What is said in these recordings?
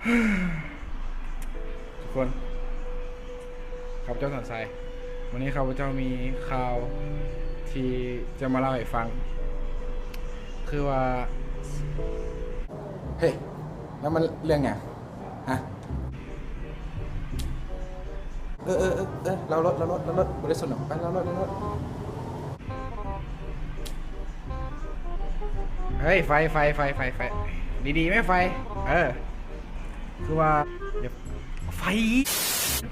ທຸກຄົນ ຂ້າພະເຈົ້າສອນໄຊ ມື້ນີ້ຂ້າພະເຈົ້າມີຂ່າວທີ່ຈະມາເລົ່າໃຫ້ຟັງ ຄືວ່າ ເຮີ້ຍ ແລ້ວມັນເລື່ອງຫຍັງ? ຮະ? ເອີ ເອີ ເອີ ເອີ ເລົ່າໂລດ ເລົ່າໂລດ ເລົ່າໂລດ ບໍ່ໄດ້ສົນດອກ ໄປ ເລົ່າໂລດ ເລົ່າໂລດ. ເຮີ້ຍ ໄຟ ໄຟ ໄຟ ໄຟ ໄຟ ດີໆ ແມ່ ໄຟ ເອີ ຄືວ່າ ໄຟ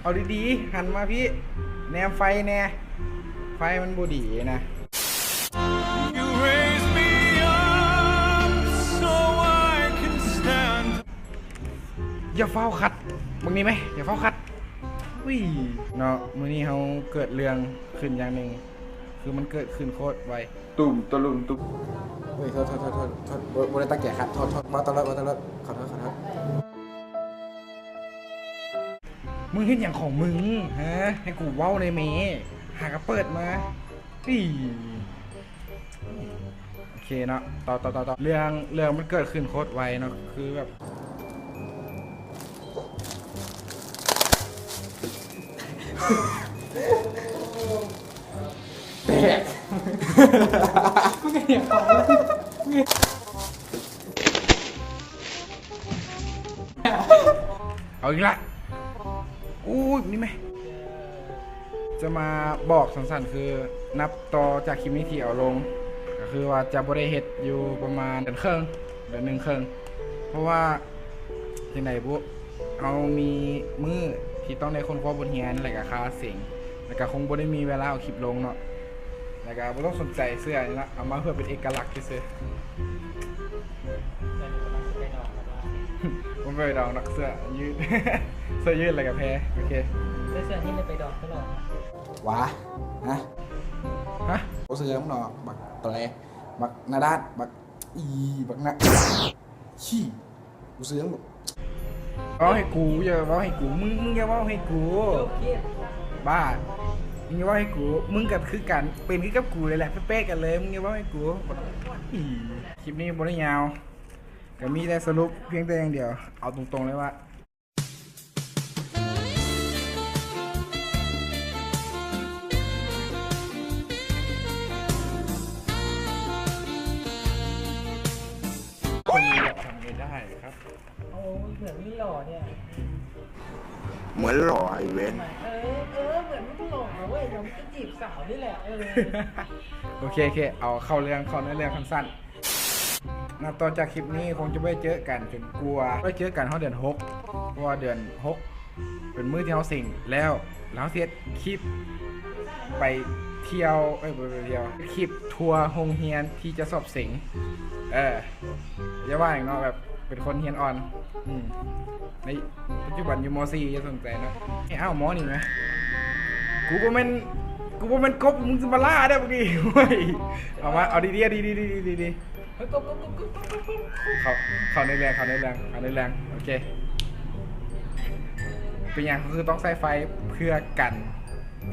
ເອົາດີໆ ຫັນມາພີ້ ແນມໄຟແດ່ ໄຟມັນບໍ່ດີນະ. You raise me up so I can stand. ຢ່າຟ້າວຂັດ ເບິ່ງນີ້ແມ ຢ່າຟ້າວຂັດ. ອຸ້ຍ ເນາະ ມື້ນີ້ເຮົາເກີດເລື່ອງຂຶ້ນຢ່າງໜຶ່ງ ຄືມັນເກີດຂຶ້ນໂຄດໄວ ຕຸ່ມຕະລຸ່ມຕຸ່ມ. ໂອ້ຍ ໂທດ ໂທດ ບໍ່ ບໍ່ໄດ້ຕັ້ງໃຈຄັດ ໂທດ ໂທດ ເວົ້າຕະເລີດ ເວົ້າຕະເລີດ ຂໍໂທດ ຂໍໂທດ. ມຶງເຮັດຫຍັງຂອງມຶງ ຮະ? ໃຫ້ກູເວົ້າແດ່ແມ ຫາກະເປີດມາ. ອີ ໂອເຄເນາະ ຕໍ່ ຕໍ່ ຕໍ່ ຕໍ່ ເລື່ອງ ເລື່ອງມັນເກີດຂຶ້ນໂຄດໄວເນາະ ຄືແບບ ແຕກ ເອົາອີກລະ ໂອ້ຍ ນີ້ແມ ຈະມາບອກສັ້ນໆ ຄື ນັບຕໍ່ຈາກຄລິບນີ້ທີ່ເອົາລົງ ກະຄືວ່າຈະບໍ່ໄດ້ເຮັດຢູ່ປະມານເດືອນເຄິ່ງ ເດືອນໜຶ່ງເຄິ່ງ ເພາະວ່າຈັ່ງໃດບຸ ເຮົາມີມື້ທີ່ຕ້ອງໄດ້ຄົ້ນຄວ້າບົດຮຽນ ແລະກະຄາເສັງ ແລະກະຄົງບໍ່ໄດ້ມີເວລາເອົາຄລິບລົງເນາະ. ແລ້ວກໍບໍ່ຕ້ອງສົນໃຈເສື້ອນີ້ລະ ເອົາມາເພື່ອເປັນເອກະລັກຊື່ໆ. ບໍ່ໄປດອງດອກ ເສື້ອຍືດ ເສື້ອຍືດແລ້ວກໍແພ ໂອເຄ ໃສ່ເສື້ອນີ້ໄປດອງຕະຫຼອດ ຫວາ ຮະ ຮະ ບໍ່ເຊື່ອມຶງດອກ ບັກຕະແຫຼ ບັກໜ້າດ້ານ ບັກ ອີ ບັກໜ້າ ຂີ້ ກູເຊື່ອ ເວົ້າໃຫ້ກູ ຢ່າເວົ້າໃຫ້ກູ ມຶງ ມຶງຢ່າເວົ້າໃຫ້ກູ ໂອເຄ ບ້າ ມຶງຢ່າເວົ້າໃຫ້ກູ ມຶງກໍຄືກັນ ເປັນຄືກັບກູເລີຍແຫຼະ ແປະໆກັນເລີຍ ມຶງຢ່າເວົ້າໃຫ້ກູ ອີ ຄລິບນີ້ບໍ່ໄດ້ຍາວ ກໍມີແຕ່ສະຫຼຸບພຽງແຕ່ຢ່າງດຽວ ເອົາຕົງໆເລີຍວ່າ คนนี้อยากทำไงได้ครับ โอ้ เหมือนไม่หล่อเนี่ย เหมือนหล่อไอ้เวน เออ เออ เหมือนไม่หล่อเว้ย เดี๋ยวมันจะจีบสาวนี่แหละ เออ โอเค โอเค เอาเข้าเรื่อง เข้าเนื้อเรื่องสั้นๆ นับต่อจากคลิปนี้คงจะไม่ได้เจอกันจนกว่า ไม่ได้เจอกันฮอดเดือนหก เพราะว่าเดือนหก เป็นมื้อที่เฮาเซ็งแล้ว แล้วเฮาสิเฮ็ดคลิปไปเที่ยว เอ้ย บ่แม่นไปเที่ยว คลิปทัวร์โรงเรียนที่จะสอบเซ็ง เออ อย่าว่าหยังเนาะ แบบเป็นคนเรียนอ่อน อืม ในปัจจุบันอยู่ ม.สี่ อย่าสนใจเนาะ เอ้า หมอนี่แหม กูบ่แม่น กูบ่แม่นกบ มึงสิมาล่าเด้อบักนี่ เฮ้ย เอามา เอาดีๆ เอาดีๆ ดีๆ ดีๆ เฮ้ย กบ กบ กบ กบ กบ กบ กบ เข้า เข้าในเรื่อง เข้าในเรื่อง เข้าในเรื่อง โอเค เป็นหยังคือต้องใส่ไฟเพื่อกัน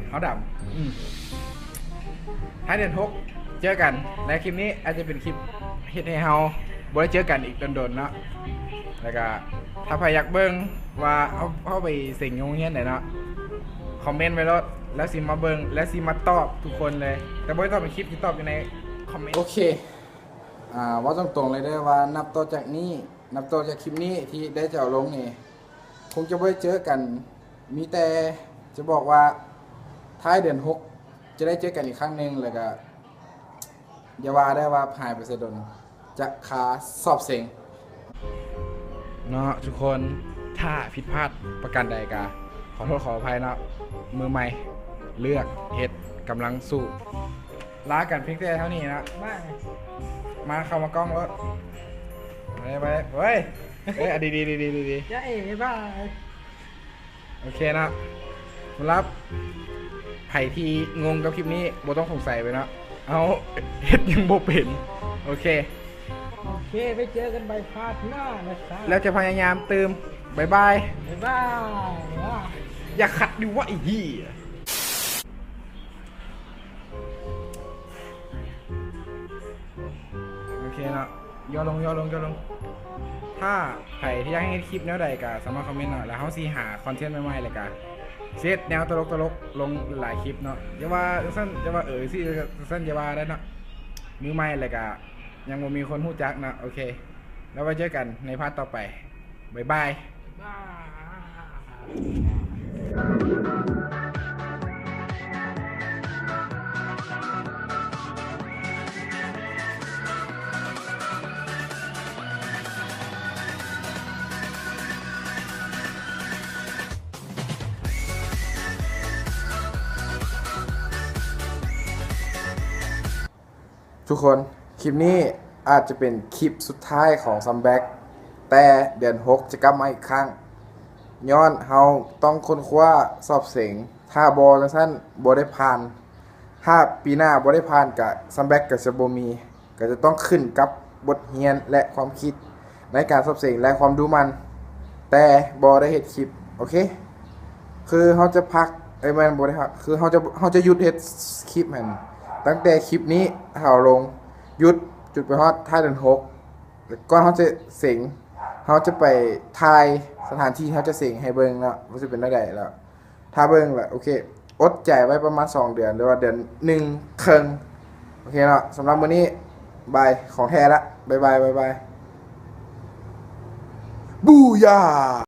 เฮาดำ อืม ท้ายเดือนหกเจอกัน และคลิปนี้อาจจะเป็นคลิปเฮ็ดให้เฮาบ่ได้เจอกันอีกโดนๆ เนาะ แล้วก็ถ้าใครอยากเบิ่งว่าเฮา เฮาไปเซ็งอยู่โรงเรียนใดเนาะ คอมเมนต์ไว้โลด แล้วสิมาเบิ่ง แล้วสิมาตอบทุกคนเลย แต่บ่ได้ตอบเป็นคลิป สิตอบอยู่ในคอมเมนต์ โอเค อ่า เว้าตรงๆ เลยเด้อว่านับต่อจากนี้ นับต่อจากคลิปนี้ที่ได้จะเอาลงนี่ คงจะบ่ได้เจอกัน มีแต่จะบอกว่าท้ายเดือนหกจะได้เจอกันอีกครั้งหนึ่ง แล้วก็อย่าว่าได้ว่าหายไปซะดน จะคาสอบเซ็ง เนาะทุกคน ถ้าผิดพลาดประการใดก็ขอโทษขออภัยเนาะ มือใหม่ เลือกเฮ็ด กำลังสู้ ลากันเพียงแต่เท่านี้นะ มา มาเข้ามากล้องรถ ไป ไป เฮ้ย เฮ้ย อ่ะ ดีๆ ดีๆ ดีๆ จ้าเอ๋ บ๊ายบาย โอเคนะ สำหรับไผที่งงกับคลิปนี้ บ่ต้องสงสัยไปเนาะ เฮาเฮ็ดหยังบ่เป็น โอเค โอเค ไปเจอกันใหม่พาร์ทหน้านะครับ แล้วจะพยายามเติม บ๊ายบาย บ๊ายบาย อย่าขัดดิวะไอ้เหี้ย โอเคเนาะ ย่อลง ย่อลง ย่อลง ຖ້າໃຜທີ່ຢາກໃຫ້ເຮັດຄລິບແນວໃດກໍສາມາດຄອມເມັນເນາະ ແລ້ວເຮົາຊິຫາຄອນເທັນໃໝ່ໆ ແລ້ວກໍຊິເຮັດແນວຕະຫຼົກໆລົງຫຼາຍຄລິບເນາະ. ຢ່າວ່າຈັ່ງຊັ້ນ ຢ່າວ່າເອີ ຊິ ຈັ່ງຊັ້ນຢ່າວ່າໄດ້ເນາະ ມືໃໝ່ ແລ້ວກໍຍັງບໍ່ມີຄົນຮູ້ຈັກເນາະ. ໂອເຄ ແລ້ວໄວ້ເຈີກັນໃນພາດຕໍ່ໄປ. ບາຍບາຍ. ທຸກຄົນ ຄລິບນີ້ອາດຈະເປັນຄລິບສຸດທ້າຍຂອງ Comeback ແຕ່ເດືອນຫົກຈະກັບມາອີກຄັ້ງ ຍ້ອນເຮົາຕ້ອງຄົ້ນຄວ້າສອບເສັງ. ຖ້າບໍ່ຈັ່ງຊັ້ນບໍ່ໄດ້ຜ່ານ. ຖ້າປີໜ້າບໍ່ໄດ້ຜ່ານກະ Comeback ກະຈະບໍ່ມີ. ກະຈະຕ້ອງຂຶ້ນກັບບົດຮຽນ ແລະ ຄວາມຄິດໃນການສອບເສັງ ແລະ ຄວາມດຸໝັ່ນ ແຕ່ບໍ່ໄດ້ເຮັດຄລິບ. ໂອເຄ ຄືເຮົາຈະພັກ ເອີຍ ແມ່ນ ບໍ່ໄດ້ພັກ ຄືເຮົາຈະ ເຮົາຈະຢຸດເຮັດຄລິບຫັ້ນ ຕັ້ງແຕ່ຄລິບນີ້ເຮົາລົງ ຢຸດຈົນໄປຮອດທ້າຍເດືອນຫົກ ແລ້ວກ່ອນເຮົາຈະເສັງ ເຮົາຈະໄປຖ່າຍສະຖານທີ່ເຮົາຈະເສັງໃຫ້ເບິ່ງເນາະ ວ່າຈະເປັນແນວໃດ. ແລ້ວຖ້າເບິ່ງລະ ໂອເຄ ອົດໃຈໄວ້ປະມານສອງເດືອນ ຫຼືວ່າເດືອນໜຶ່ງເຄິ່ງ. ໂອເຄເນາະ ສຳລັບມື້ນີ້ ບາຍ ຂອງແທ້ລະ. ບາຍບາຍ ບາຍບາຍ. ບູຢາ!